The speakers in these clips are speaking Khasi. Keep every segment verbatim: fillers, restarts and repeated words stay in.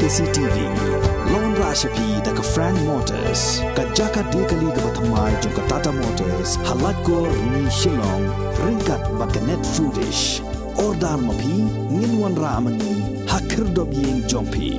C T V. Long ra sha phi da ka Frank Motors, ka jaka de kali kaba thymmai jong ka Tata Motors, ha Laitkor, Rni, Shillong, ryngkat bad ka Net Foodish. Order ma phi, ngin wanrah ma ngi ha khyrdop ïing jong phi.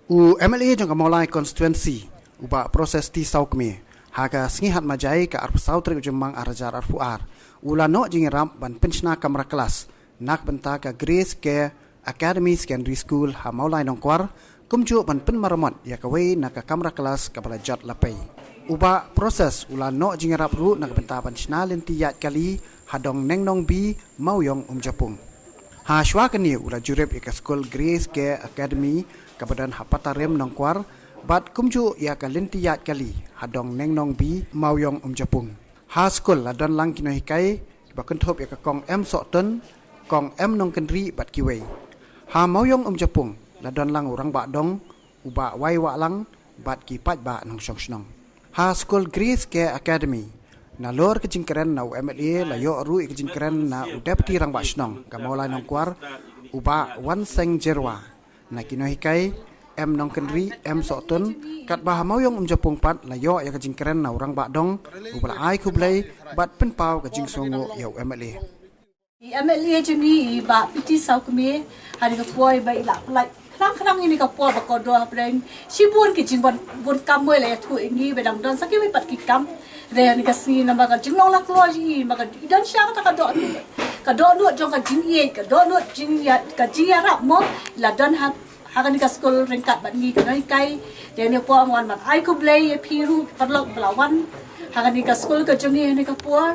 U M L A jong ka Mawlai constituency, u Bah Proses T Sawkmie, ha ka sngi Khatmajai ka arphew saw tarik u Jymmang ar hajar arphew ar, u la noh jingïarap ban pynshna kamra klas na ka bynta ka Grace Care Academy Secondary School ha Mawlai Nongkwar, kumjuh ban pynmaramot ïa kawei na ka kamra klas kaba la jot la pei. U Bah Proses u la noh jingïarap ruh na ka bynta ban shna lynti ïaid kali ha dong Nengnong B, Mawiong Umjapung. Ha shuwa kane u la jurip ïa ka skul Grace Care Academy kaba don ha Patarim Nongkwar, bad kumjuh ïa ka lynti ïaid kali ha dong Nengnong B, Mawiong Umjapung. Ha skul la don lang ki nonghikai kiba kynthup ïa ka Kong M Sohtun, Kong M Nongkynrih bad kiwei. Ha Mawiong Umjapung la don lang u Rangbah Dong, u Bah Wai Wahlang bad ki paidbah nongshong shnong. Ha skul Grace Care Academy, nalor ka jingkren na u M L A, la ïoh ruh ïa ka jingkren na u Deputy Rangbah Shnong ka Mawlai Nongkwar, u Bah Wanseng Jyrwa. Na ki nonghikai, M Nongkynrih, M Sohtun, katba ha Mawiong Umjapung pat la ïoh ïa ka jingkren na u Rangbah Dong, uba la ai khublei bad pynpaw ka jingsngewnguh ïa u M L A. I M L A jong ngi i Bah P T Sawkmie, ha kane ka por ba i la pynlait khnang khnang ïa kane ka por ba kordor hapdeng shibun ki jingbun bun kam, i la ïathuh ïa ngi ba dang don sa kiwei pat ki kam. Hynrei ha kane ka sngi namar ka jinglong la kloi jong i, namar ka i don sha kata ka dohnud, ka dohnud jong ka jingïeit, ka dohnud jingïa, ka jingïarap mo, i la don ha ha kane ka skul ryngkat bad ngi ki nonghikai. Te ha kane ka por nga wan ban ai khublei ïa phi ruh paralok ba la wan ha kane ka skul ka jong ngi ha kane ka por.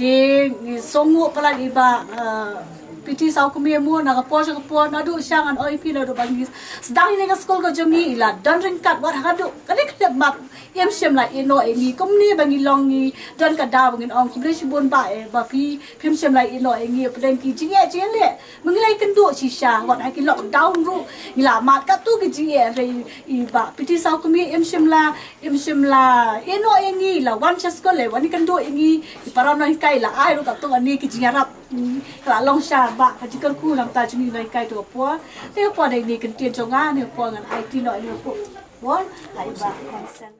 Te ngi sngewnguh palat i Bah, eh, P T Sawkmie mo, na ka por sha ka por, naduh sha ngan ong ïa phi, naduh ba ngi sdang ïa kane ka skul ka jong ngi, i la don ryngkat wat haduh kane ka khyllipmat. Im shym la ïehnoh ïa ngi, kumne ba ngi long ngi don ka daw ba ngin ong khublei shibun Bah, eh, ba phi phim shym la ïehnoh ïa ngi hapdeng ki jingeh jingeh. Ma ngi la ïakynduh shisha wat ha ki lockdown ruh ngi la mad katto ki jingeh, hynrei i Bah P T Sawkmie im shym la, im shym la ïehnoh ïa ngi, la wan sha skul, la wan ïakynduh ïa ngi. I para nonghikai la ai ruh katto katne ki jingïarap. Hmm, ka la long sha Bah ka jingkyrkhu na ka bynta jong ngi nonghikai. To ka por, te ka por dei ngi, ka ktien jong nga, ne ka por ngan aiti noh ïa ngi ka por. Bor, ai Bah Vincent.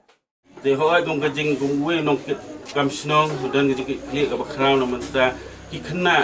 Te hooid, kum ka jing, kum uwei u nongkit kam shnong, u don ka jingkitkhlieh kaba khraw na ka bynta ki khynnah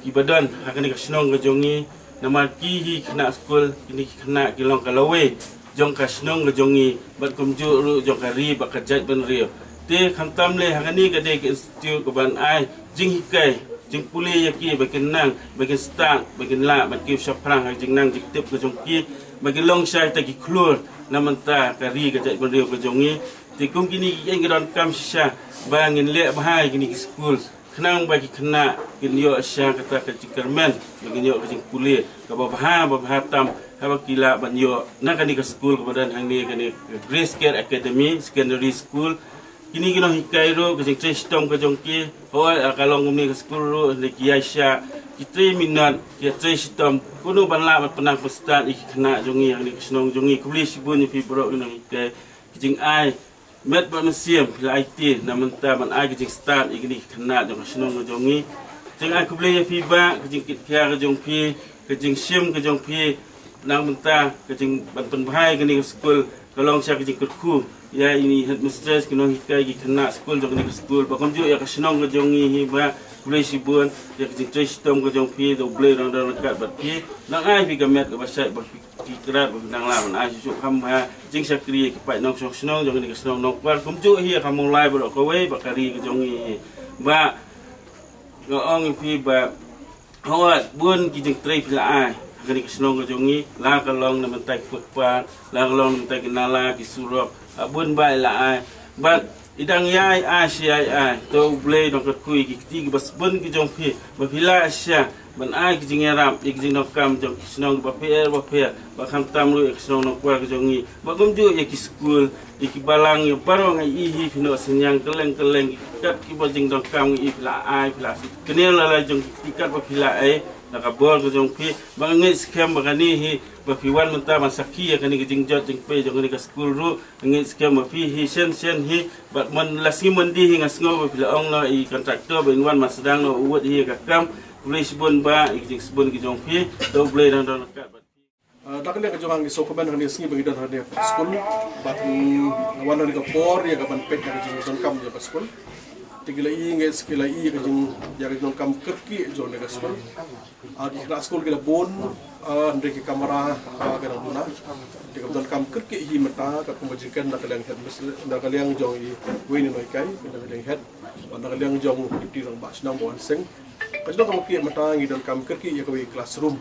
kiba don ha kane ka shnong ka jong ngi. Namar ki hi ki khynnah skul, kine ki khynnah ki long ka lawei jong ka shnong ka jong ngi bad kumjuh ruh jong ka ri bad ka jaitbynriew. Te khamtam lei, ha kane ka dei ka institute kaban ai jinghikai, jingpule ïa ki ba kin nang, ba kin stad, ba kin lah ban kiew shaphrang ha ka jingnang jingtip ka jong ki, ba kin long shai ta ki khlur na ka bynta ka ri ka jaitbynriew ka jong ngi. Te kum kine ki ïeng ki donkam shisha ba ngin leh bha ïa kine ki skul, khnang ba ki khynnah kin ïoh sha kata ka jingkyrmen, ba kin ïoh ka jingpule kaba bha, ba bha tam, haba ki lah ban ïoh na kane ka skul kaba don hangne, kane ka Grace Care Academy Secondary School. Kine ki nonghikai ruh, ka jingtrei shitom ka jong ki, hooid, ka long kumne ka skul ruh, hynrei ki ïaishah, ki trei minot, ki trei shitom kumno ban lah ban pynang pynstad ïa ki khynnah jong ngi ha kane ka shnong jong ngi. Khublei shibun ïa phi baroh ki nonghikai. Ki jingai met bad mynsiem phi la aiti na ka bynta ban ai ka jingstad ïa kine ki khynnah jong ka shnong ka jong ngi. Jingai khublei ïa phi Bah, ka jingkitkhia ka jong phi, ka jingshim ka jong phi na ka bynta ka jing ban pynbha ïa kane ka skul, ka long sha ka jingkyrkhu ïa i headmistress, ki nonghikai, ki khynnah skul jong kane ka skul, bad kumjuh ïa ka shnong ka jong ngi hi Bah. Khublei shibun ïa ka jingtrei shitom ka jong phi, to U Blei un don ryngkat bad phi, un ai phi ka met kaba shait ba phi ki krat ba phi nang lah ban ai shuh shuh kham bha jingshakri ïa ki paid nongshong shnong jong kane ka shnong Nongkwar, kumjuh hi ïa ka Mawlai baroh kawei bad ka ri ka jong ngi hi Bah. Nga ong ïa phi Bah, hooid, bun ki jingtrei phi la ai ha kane ka shnong ka jong ngi, la ka long na ka bynta ki footpath, la ka long na ka bynta ki nala, ki surok, ah, bun Bah i la ai. Bad i dang ïai ai shi ïai ai. To U Blei un kyrkhu ïa ki kti kiba sbun ki jong phi ba phi la sah ban ai ki jingïarap ïa ki jingdonkam jong ki shnong kiba pher ba pher, bad khamtam ruh ïa ka shnong Nongkwar ka jong ngi, bad kumjuh ïa ki skul, ïa ki balang, ïa baroh nga i hi phi noh synñiang kylleng kylleng, ki kat kiba jingdonkam nga i phi la ai, phi la shu kynnoh la la jong ki kti kat ba phi la ai na ka bor ka jong phi. Bad nga ngeit skhem ba kane hi ba phi wan mynta ban sakhi ïa kane ka jingjot jingpei jong kane ka skul ruh, nga ngeit skhem ba phi hi shen shen hi, bad man la sngi Monday hi nga sngew ba phi la ong noh ïa i contractor ba in wan ban sdang noh u wut hi ïa ka kam. Khublei shibun Bah ïa ki jingsbun ki jong phi. To U Blei un don ryngkat bad phi. Ah, da ka liang ka jong nga ngi sngewkmen hangne sngi ba ngi don hangne ha skul. Bad, mm, nga wan hangne ka por ïa ka ban peit ïa ka jingdonkam jong ka skul. Te ngi la ïohi, ngi la ïohi ïa ka jing, ïa ka jingdonkam kyrkieh jong ka skul. Ah, ki khynnah skul ki la bun, ah, hynrei ki kamra, ah, ki dang duna. Te ka jingdonkam kyrkieh hi mynta, katkum ba jingkren na ka liang head mistress, na ka liang jong iwei na i nonghikai, na ka liang head, bad na ka liang jong i Deputy Rangbah Shnong ba wan seng. Ka jingdonkam kyrkieh mynta ngi donkam kyrkieh ïa kawei ka classroom.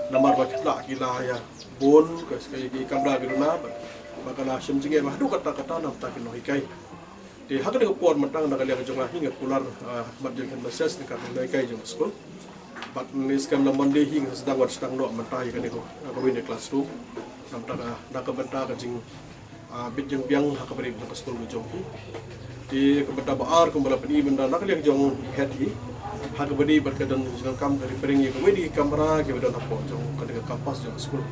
Namar ba ki khynnah ki la ïa bun, ka, ka, ki kamra ki duna, bad ba ka la shem jingeh ba haduh katta katta namar ki nonghikai. Te ha kane ka por mynta na ka liang jong nga hi nga kular, ah, ha khmat jong ka headmistress ne ka nonghikai jong ka skul. Bad ngi skhem na Monday hi nga sdang wan sdang noh mynta ïa kane ka, ah, kawei na i classroom. Namar ka, na ka bynta ka jing, ah, bit jingbiang ha kaba ïadei bad ka skul ka jong hi. Te ka bynta ba ar kumba la pyni mynta na ka liang jong head hi, ha kaba ïadei bad ka don jingdonkam ka repairing ïa kawei na ki kamra kiba don hapoh jong kane ka campus jong ka skul.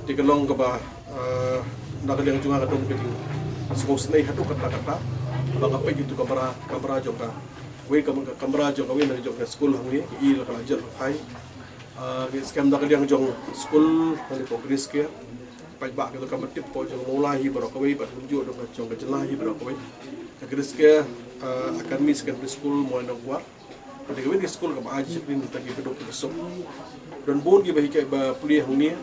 Te ka long kaba, ah, na ka liang jong nga ka don ka jingsngewsynei haduh katta katta ba nga peit ïa itu kamra, kamra jong ka, kawei kam-, kamra jong kawei na jong ka skul hangne, i la ka la jot la phai. Ah, ngi skhem na ka liang jong skul hangne hapoh Grace Care, paidbah ki donkam ban tip hapoh jong Mawlai hi baroh kawei, bad kumjuh jong ka, jong ka jylla hi baroh kawei. Ka Grace Care, ah, Academy Secondary School Mawlai Nongkwar. Te kawei na ka skul kaba ai jingshakri na ki khynnah kiba suk. Don bun kiba hikai ba pule hangne,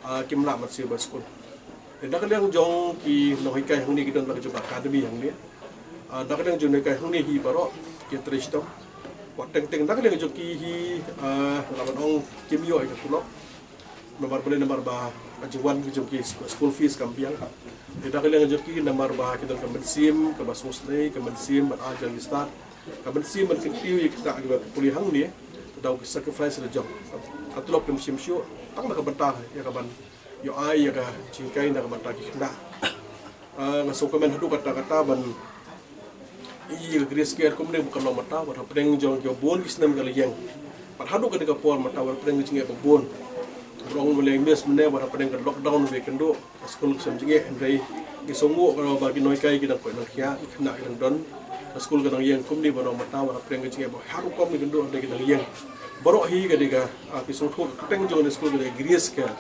ah, kim lah ban siew ba skul. Te na ka liang jong ki nonghikai hangne ki don la ka jong ka academy hangne. Ah, na ka liang jong nonghikai hangne hi baroh ki trei shitom. Wat teng teng na ka liang jong ki hi, ah, lah ban ong kim ïoh ïa ka tulop. Namar balei, namar ba ka jingwan ka jong ki sku-, school fees kam biang. Te na ka liang jong ki namar ba ki don ka mynsiem kaba sngewsynei, ka mynsiem ban ai jong ki stad, ka mynsiem ban kyntiew ïa kita kiba pule hangne. Te da ki sacrifice la jong, ka tulop kam shim shuh, tang na ka bynta ïa ka ban ïoh ai ïa ka jinghikai na ka bynta ki khynnah. Ah, nga sngewkmen haduh katta katta ban ïohi ïa ka Grace Care kumne ba ka long mynta, wat hapdeng jong kiba bun ki snem ka la ïeng. Bad haduh kane ka por mynta wat hapdeng ka jingeh ba bun. Ba long ba la ïeng miss mynne, wat hapdeng ka lockdown ba ïakynduh, ka skul ka shem jingeh, hynrei ngi sngewnguh ba ki nonghikai ki dang koit nongkhia, ki khynnah ki dang don. Ka skul ka dang ïeng kumne ba long mynta, wat hapdeng ka jingeh ba ha rukom ïakynduh, hynrei ki dang ïeng. Baroh hi ka dei ka, ah, ki sngewthuh ka kyrteng jong ka skul ka dei Grace Care.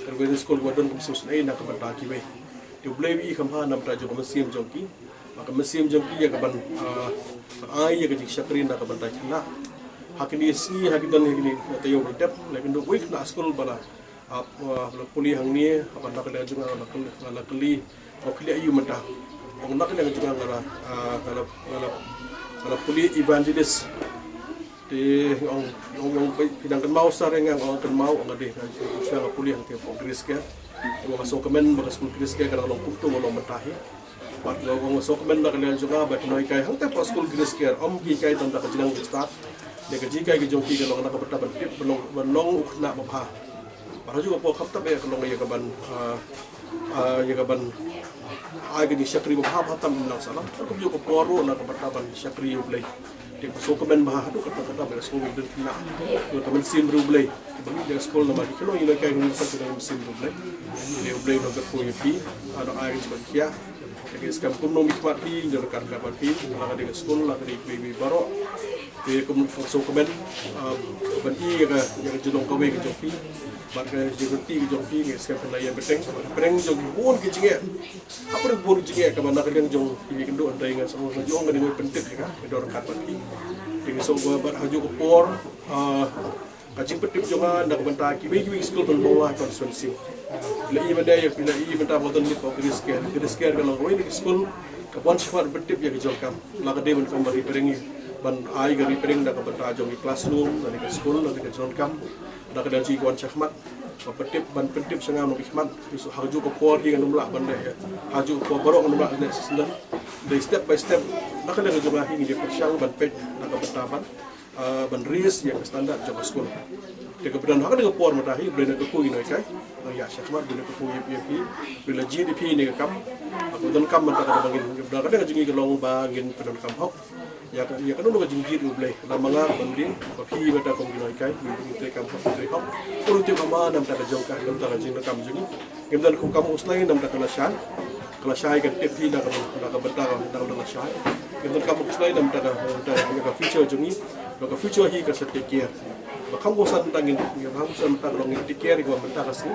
Ka dei ka skul kaba don ka mynsiem sngewsynei na ka bynta kiwei. Te U Blei u ïohi kham bha na ka bynta jong ka mynsiem jong ki. Ba ka mynsiem jong ki ïa ka ban, ah, ban ai ïa ka jingshakri na ka bynta ki khynnah. Ha kine ki sngi, ha ki don, ha kine ki taïew ba la dep, la ïakynduh kawei ka khynnah skul ba la, ah, ah, ba la pule hangne, haba na ka liang jong nga la kylli, la kylli, nga pule ïa u mynta. Ong na ka liang jong nga la, ah, nga la, nga la, nga la pule evangelist. Te ong, ong, ong, phi dang kynmaw sar ïa nga, ong kynmaw, ong nga dei, nga shu nga pule hangtei hapoh Grace Care. Te nga sngewkmen ba ka skul Grace Care ka dang long kumto ba long mynta hi. Bad nga, nga sngewkmen na ka liang jong nga ba ki nonghikai hangtei hapoh skul Grace Care, ym ki hikai tang da ka jingnang jingstad. Te ka jinghikai ka jong ki ka long na ka bynta ban tip, ban long, ban long u khynnah babha. Bad ha kajuh ka por khamtam ïa ka long ïa ka ban, ah, ah, ïa ka ban ai ka jingshakri babha bha tam na sala. Bad ha kajuh ka por ruh na ka bynta ban shakri ïa U Blei. Te nga sngewkmen bha haduh katta katta ba ka skul ka don khynnah, ka don ka mynsiem riewblei. Ba ngi ïa ka skul namar ki khynnah ïa la kai ka mynsiem riewblei. Te U Blei un kyrkhu ïa phi, ah, nang ai ka jingkyrkhu ïa phi. Te ngi skhem kumno ngi khmat phi, ngi ryngkat ryngkat bad phi, la ka dei ka skul, la ka dei kiwei kiwei baroh. Te kum, nga sngewkmen, ah, ban i ïa ka, ïa ka jinglong kawei ka jong phi. Bad ka jingryntih ka jong phi, ngi skhem phin ïa bteng, bad hapdeng jong ki bun ki jingeh. Hapdeng bun ki jingeh kaba na ka liang jong phi ki kynduh, hynrei nga sngewbha jong nga dei nga pyntip ïa ka, ngi don ryngkat bad phi. Te ngi sngewbha bad ha kajuh ka por, ah, ka jingpyntip jong nga na ka bynta kiwei kiwei ki skul ban bawa constituency. La i mynta ïa, la i mynta ba don lip of Grace Care. Grace Care ka long kawei na ki skul kaba wan shakhmat ban pyntip ïa ka jingdonkam. La ka dei ban kum ba repairing, ban ai ka repairing na ka bynta jong ki classroom, na ka skul, na ka jingdonkam. Na ka dei jong ki wan shakhmat. Ba pyntip, ban pyntip sha nga nongmihkhmat. Ha kajuh ka por hi ngam lah ban leh. Ha kajuh ka por baroh ngam lah leh shisien. Dei step by step. Na ka liang jong nga hi ngi dei pyrshang ban peit na ka bynta ban, ah, ban raise ïa ka standard jong ka skul. Te kaba don ha kane ka por mynta hi, U Blei un kyrkhu ïa ngi, nonghikai, nongïaid shakhmat, U Blei un kyrkhu ïa phi, U Blei un jied ïa phi ha kane ka kam. Kaba donkam mynta ka dei ba ngin, kaba donkam jong ngi ka long ba ngin pyndonkam hok ïa ka, ïa kano kano ka jingjied U Blei. La ma nga ban dei, ba phi mynta kum ki nonghikai, ngin, ngin trei kam hok, trei hok. Ka rukom ma namar ka jong ka, namar ka jingdonkam jong ngi. Ngim don kam u slai namar ka lashai. Ka lashai kan tip hi na ka, na ka bynta ka, na ka lashai. Ngim don kam u slai namar ka, namar ka future jong ngi. Namar ka future hi ka sa take care. Ba kham kongsan tang ngin, ba kham kongsan tang long ngin take care ïa ka bynta ka sngi.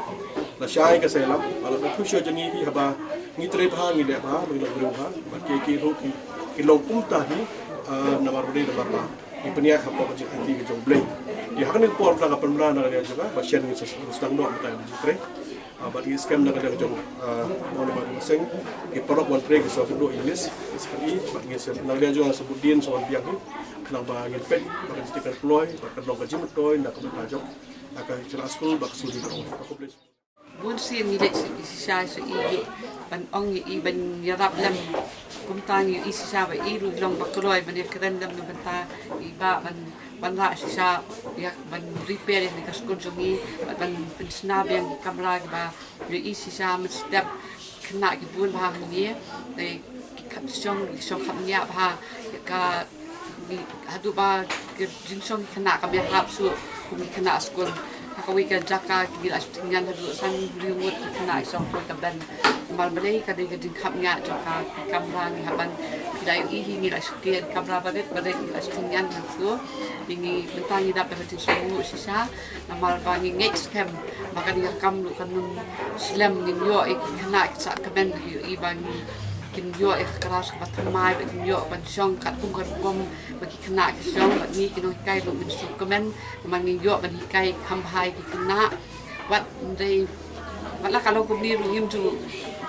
Lashai ka sailam, ba la ka phu sha jong ngi hi haba ngi trei bha, ngi leh bha, ngi leh briew bha. Ba ki ki ruh ki ki long kumta hi, ah, namar ba dei namar ba ngi pynïaid hapoh ka jingïaid ka jong U Blei. Ïa ha kane ka por tang ka pynbna na ka jong ka ba shen ngi sa sdang noh mynta ka jingtrei. Ah, bad ngi skhem na ka liang jong, ah, Honorable Seng, ki paralok ban trei ki sa kynduh English, ki sa kynduh, bad ngi skhem na ka liang jong sa budin sa wan biang hi, khnang ba ngin peit ba ka jingtip ka kloi, ba ka long ka jingmyntoi na ka bynta jong, na ka jingïalang skul, ba ka skul jong ka. Khublei. Bun sien ngi leit shisha sha i, ban ong ïa i ban ïarap lem. Kumta ngi ïohi shisha ba i ruh i long ba kloi ban ïakren lem na bynta i Bah ban ban rah shisha ïa ban repair ïa kane ka skul jong ngi, ban pynshna biang ki kamra kiba ngi ïohi shisha mynstep, khynnah ki bun bha hangne. Te ki khap shong, ki shong khapngiah bha, ka ngi haduh ba ki jingshong ki khynnah kam ïa hap shuh kum ki khynnah skul. Ha kawei ka jaka ki ngi la shu tyngen haduh san hynriew ngut ki khynnah ki shong poi ka bench. Namar balei? Ka dei ka jingkhapngiah jong ka, ki kamra ngi hap ban, ki la ïohi hi, ngi la shu kiew kamra barit barit, ngi la shu tyngen hangto. Ngi, mynta ngi dap da ka jingsngewnguh shisha namar ba ngi ngeit skhem ba kane ka kam ruh kan ym slem. Ngin ïoh ïa ki khynnah ki sah kmen, ïohi ba ngi, kin ïoh ïa ka klas kaba thymmai, ba kin ïoh ban shong katkum ka rukom ba ki khynnah ki shong. Bad ngi ki nonghikai ruh ngin sngewkmen namar ngin ïoh ban hikai kham bha ïa ki khynnah. Wat hynrei, wat la ka long kumne ruh ngim ju,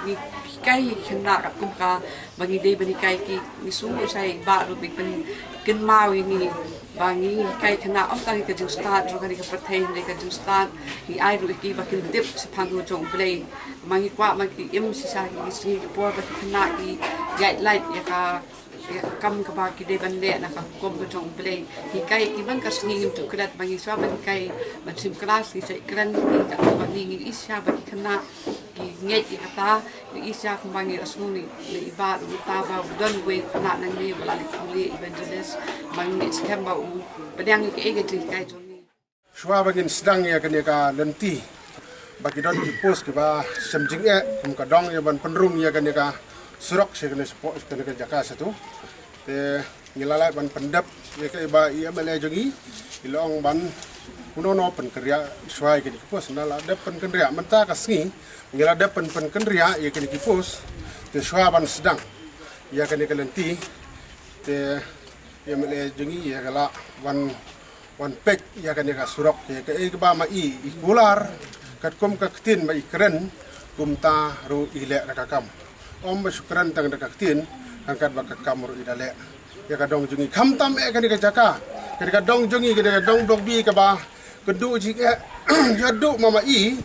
ngi hikai ïa ki khynnah katkum kaba ngi dei ban hikai ki. Ngi sngewnguh sha i Bah ruh ba i pynkynmaw ïa ngi ba ngi hikai khynnah ym tang ïa ka jingstad jong kane ka pyrthei, hynrei ka jingstad ngi ai ruh ïa ki ba kin tip shaphang ka jong U Blei. Ma ngi kwah ma ki im shisha ki sngi ki por ba ki khynnah ki ïaid lait ïa ka, ïa ka kam kaba ki dei ban leh na ka hukum ka jong U Blei. Hikai ïa ki man ka sngi, ngim ju klet ba ngi shuwa ban hikai ban shim klas ngi sa kren ïa ki. Katba ngi ïohi shisha ba ki khynnah ki ngeit ïa kata, ngi ïohi shisha kumba ngi la sngew na i Bah ruh mynta ba u don uwei u khynnah nangne uba la leit pule evangelist. Ma ngi ngeit skhem ba u pdiang ïa kaei ka jinghikai jong ngi. Shuwa ba ngin sdang ïa kane ka lynti ba ki don ki post kiba shem jingeh, kum ka dong ïa ban pynrung ïa kane ka surok sha kane shapoh, kane ka jaka shatu. Te ngi la lah ban pyndep ïa ka, i Bah i M L A jong ngi i la ong ban, uno uno pynkynriah shuwa ïa kane ki post. Ngi la dep pynkynriah mynta ka sngi, ngi la dep pyn, pynkynriah ïa kane ki post. Te shuwa ban sdang ïa kane ka lynti, te i M L A jong ngi i la lah ban wan peit ïa kane ka surok, ïa kaei kaba ma i i kular katkum ka ktien ba i kren, kumta ruh i leh da ka kam. Ym ba shu kren tang da ka ktien, hangkat ba ka kam ruh i da leh. Ïa ka dong jong ngi, khamtam eh kane ka jaka, kane ka dong jong ngi, kane ka dong Dongbi kaba kynduh jingeh, ïa duh ma ma i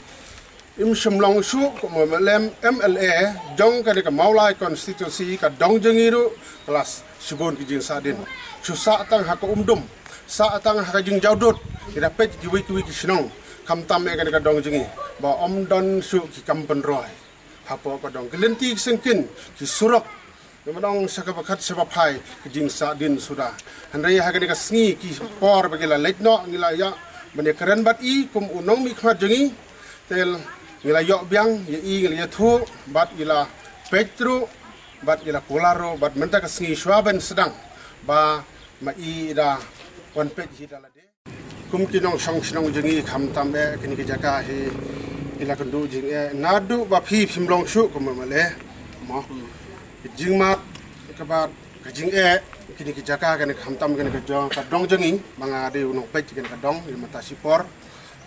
im shym long shuh kum u M L A, M L A jong kane ka Mawlai constituency. Ka dong jong ngi ruh ka la shibun ki jingsahdien, shu sah tang ha ka umdum, sah tang ha ka jingjawdud. Ngi da peit kiwei kiwei ki shnong, khamtam eh kane ka dong jong ngi, ba ym don shuh ki kam pynroi hapoh ka dong. Ki lynti ki syngkien, ki surok, ngi ma dong sha kaba khat sha ba phai, ki jingsahdien suda. Hynrei ha kane ka sngi, ki por ba ngi la leit noh, ngi la ïa ban ïa kren bad i kum u nongmihkhmat jong ngi. Te ngi la ïoh biang ïa i, ngi la ïathuh bad i la peit ruh bad i la kular ruh, bad mynta ka sngi shuwa ban sdang ba ma i i da wan peit hi da lade. Kum ki nongshong shnong jong ngi, khamtam eh kane ka jaka hi i la kynduh jingeh naduh ba phi phim long shuh kum u M L A. Mo, ka jingmut kaba ka jingeh kine ki jaka, kane khamtam kane ka jong, ka dong jong ngi, ba nga dei u nongpeit kane ka dong ïa mynta shipor.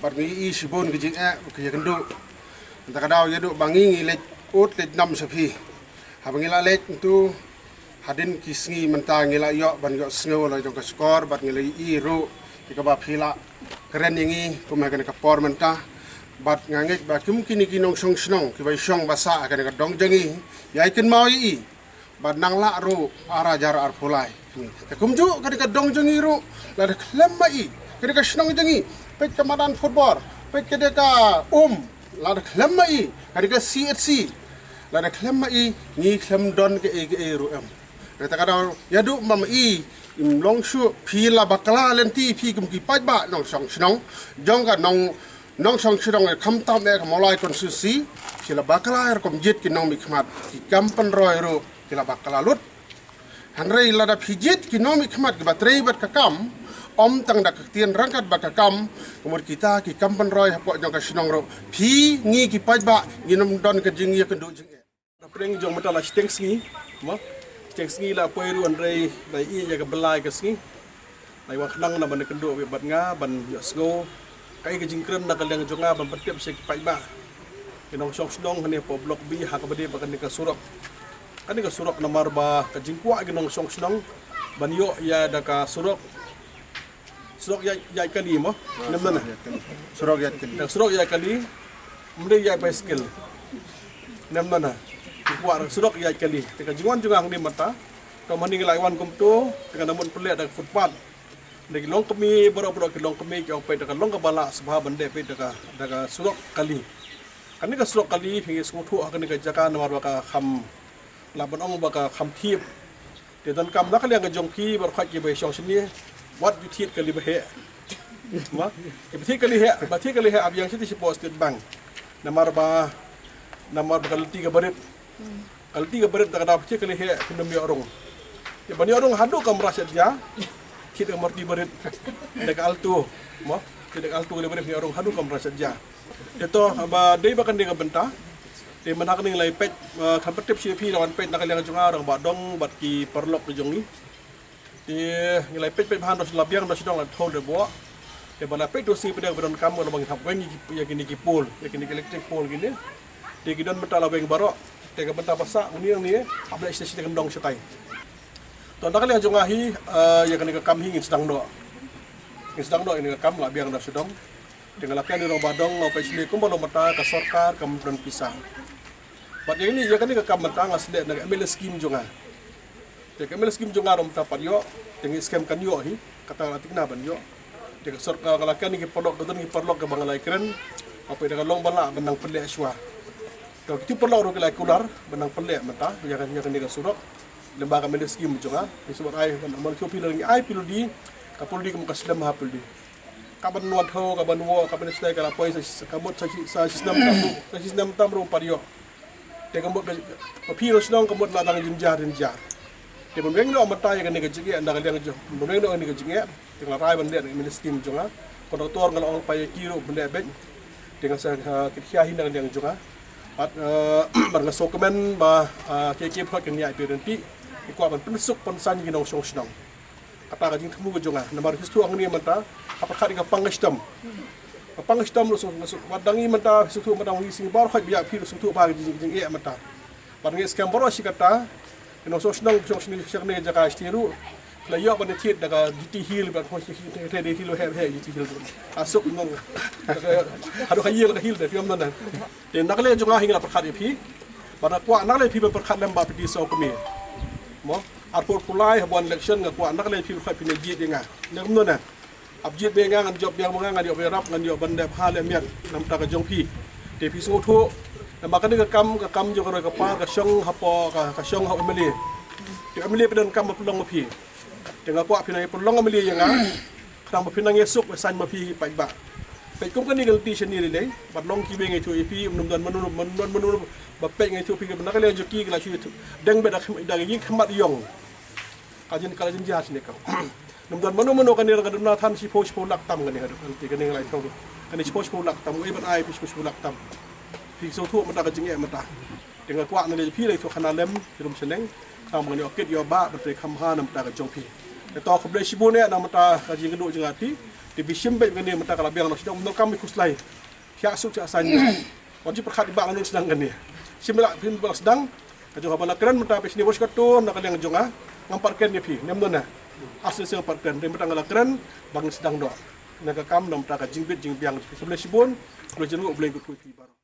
Bad ngi i shibun ki jingeh ba ki ïa kynduh. Mynta ka daw ïa duh ba ngi ngi leit ud leit nam sha phi. Haba ngi la leit ntu, hadien ki sngi mynta ngi la ïoh ban ïohsngew la jong ka shkor, bad ngi la i ruh ïa kaba phi la kren ïa ngi kum ha kane ka por mynta. Bad nga ngeit ba kum kine ki nongshong shnong kiba i shong ba sah ha kane ka dong jong ngi, ïai kynmaw ïa i. Bad nang lah ruh ar hajar arphew lai. Te kumjuh kane ka dong jong ngi ruh, lada khlem ma i, kane ka shnong jong ngi, peit ka madan football, peit kane ka um, lada khlem ma i, kane ka C H C, lada khlem ma i, ngi khlem don kaei kaei ruh em. Kata ka daw ïa duh ma ma i im long shuh, phi la bakla lynti phi kum ki paidbah nongshong shnong jong ka nong, nongshong shnong khamtam eh ka Mawlai constituency, phi la bakla rukom jied ki nongmihkhmat, ki kam pynroi ruh ki la bakla lut. Hynrei lada phi jied ki nongmihkhmat kiba trei bad ka kam, Ym tang da ka ktien ryngkat bad ka kam, ka mut kita ki kam pynroi hapoh jong ka shnong ruh. Phi ngi ki paidbah ngin ym don ka jingïakynduh jingeh. Hapdeng jong mynta la shiteng sngi, mo. Shiteng sngi la poi ruh hynrei la ïeh ïa ka bylla ïa ka sngi. La ïa wan khnang na ban kynduh bad nga ban ïohsngew kaei ka jingkren na ka liang jong nga ban pyntip sha ki paidbah, ki nongshong shnong hangne hapoh Block B ha kaba ïadei bad kane ka surok. Kane ka surok namar ba ka jingkwah ki nongshong shnong ban ïoh ïa da ka surok. Surok ïaid, ïaid kali mo. Ah, nem nana surok ïaid kali. Surok ïaid kali. Ym dei ïaid baiskel. Nem nana. Ki kwah surok ïaid kali. Te ka jingwan jong nga hangne mynta, to mynta ngi la ïa wan kumto, te ka namut pynleh da ka footpath. Da ki longkmie baroh, baroh ki longkmie ki ong peit da ka long kaba lah sbha ban leh peit da ka, da ka surok kali. Kane ka surok kali phi sngewthuh ha kane ka jaka namar ba ka kham, lah ban ong ba ka kham thied. Te donkam na ka liang ka jong phi baroh khoit kiba shong shane, wat ju thied kali ba heh. Mo, kiba thied kali heh, ba thied kali heh ap ïeng shatei shapoh State Bank. Namar ba, namar ba ka lynti kaba rit. Ka lynti kaba rit, da ka dei ba thied kali heh phin ym ïoh rung. Te ban ïoh rung haduh kamra shet ja, thied da ka Maruti ba rit. Da ka Alto, mo, thied da ka Alto kali ba rit, ïoh rung haduh kamra shet ja. Te to ba dei ba kane ka bynta. Te mynta kane ngi la ïa peit, eh, khlem pat tip shuh ïa phi, la wan peit na ka liang jong nga, rangbah dong bad ki paralok ki jong ngi. Te ngi la ïa peit peit bha, ynda la biang ynda shu dong la thol de bo. Te ba la peit to sngi pdeng ba donkam, ba ngin hap weng ïa ki, ïa kine ki pole, ïa kine ki electric pole kine. Te ki don mynta la weng baroh. Te ka bynta ba sah une une hap leh shisha shisha kyndong shatai. To na ka liang jong nga hi, eh, ïa kane ka kam hi ngin sdang noh. Ngin sdang noh ïa kane ka kam, la biang ynda shu dong. Te nga la kren ïa u rangbah dong, nga peit shane kumba long mynta ka sorkar kam don pisa. Bad ïa kane, ïa kane ka kam mynta nga shu leh na ka M L A scheme jong nga. Te ka M L A scheme jong nga ruh mynta pat ïoh, te ngi skhem kan ïoh hi, kata nga la thikna ban ïoh. Te ka sorkar nga la kren ïa ki paralok, ka don ki paralok kaba nga la ïakren, nga peit da ka long ba lah ban nang pynleh shuwa. Te kito ki paralok ruh ki la kular ban nang pynleh mynta ïa ka, ïa kane ka surok. Lyngba ka M L A scheme jong nga, ngi shu ai ban, ban shu phi la ngi ai phi lodi, ka phi lodi ka mut ka slem ha phi lodi. Ka ban wan thaw, ka ban wok, ka ban sdai, ka la poi sa, sa, ka mut sa shi, sa shisnem tam ruh, sa shisnem tam ruh ym pat ïoh. Te ka mut ka, ka phi ruh shnong ka mut la dang jynjar jynjar. Te ban weng noh mynta ïa kane ka jingeh na ka liang jong, ban weng noh ïa kane ka jingeh. Te nga la rai ban leh na M L A scheme jong nga. Kontraktor nga la ong peit ïa ki ruh ban leh beit. Te nga sa, ah, kit khia hi na ka liang jong nga. Bad, eh, bad nga sngewkmen ba, ah, ki, ki phot ki nia phi ryntih. Ki kwah ban pynsuk pynsan ïa ki nongshong shnong. Kata ka jingthmu ka jong nga. Namar phi sngewthuh hangne mynta, ha pyrkhat ïa ka pang ka shitom. Ka pang ka shitom ruh sngewthuh, wat dang i mynta phi sngewthuh mynta ngi sngewbha ruh khoit ba ïa phi ruh sngewthuh ba ka jing, jingeh mynta. Bad ngi skhem baroh shi katta, ki nongshong shnong, shong shnong, shong shnong jaka shatei ruh. Phi la ïoh ban thied da ka Duty Hill, bad Duty Hill heh heh, Duty Hill. Asuk nong. Haduh ka hill, ka hill da, phi ym don da. Te na ka liang jong nga hi nga la pyrkhat ïa phi. Bad nga kwah na ka liang phi ban pyrkhat lem bad phi sa u kmie. Mo, arphew arphew lai ha wan election nga kwah na ka liang phi pyrkhat phin ïa jied ïa nga. Ne kumno ne? Hap jied beit ïa nga, ngan jop biang ma nga, ngan ïoh ïarap, ngan ïoh ban leh bha leh miat na ka bynta ka jong phi. Te phi sngewthuh. Namar kane ka kam, ka kam jong ka roi ka par, ka shong hapoh, ka, ka shong ha u M L A. Te u M L A phi donkam ban pynlong ma phi. Te nga kwah phin ïa pynlong M L A ïa nga. Khnang ba phin nang ïasuk ïasaiñ ma phi paidbah. Peit kum kane ka lynti shane lei lei, bad long kiwei nga ïathuh ïa phi, ym don mano mano mano ba peit nga ïathuh phi, na ka liang jong ki ka la shu ïathuh. Dang beit da khmat, da ka ïing khmat ïong. Ka jin, ka la jin jia shane ka. Ym don mano mano kane, ka duna than shiphew shiphew lak tam kane, ka duna kane, kane nga la ïathuh. Kane shiphew shiphew lak tam, wei ban ai phi shiphew shiphew lak tam. Phi sngewthuh mynta ka jingeh mynta. Te nga kwah na lei phi lei, to khana lem, phi rum shaneng, khnang ba ngan ïoh kit ïoh bah, ban trei kham bha na ka bynta ka jong phi. Te to khublei shibun eh na ka bynta ka jingkynduh jong nga phi. Te phi shim beit kane mynta ka la biang noh sha dong, ym donkam phi khuslai. Phi ïasuk ïasaiñ. Wat ju pyrkhat ba ngan ym sdang kane. Shim beit la phin ba sdang. Ka jong haba la kren mynta phi shane, wat shu kyntu na ka liang jong nga. Ngam pat kren ïa phi, ne ym don na. Asli shu ngam pat kren, te mynta nga la kren ba ngan sdang noh na ka kam na ka bynta ka jingbit jingbiang. Khublei shibun. Khublei jingkhublei khublei phi baroh.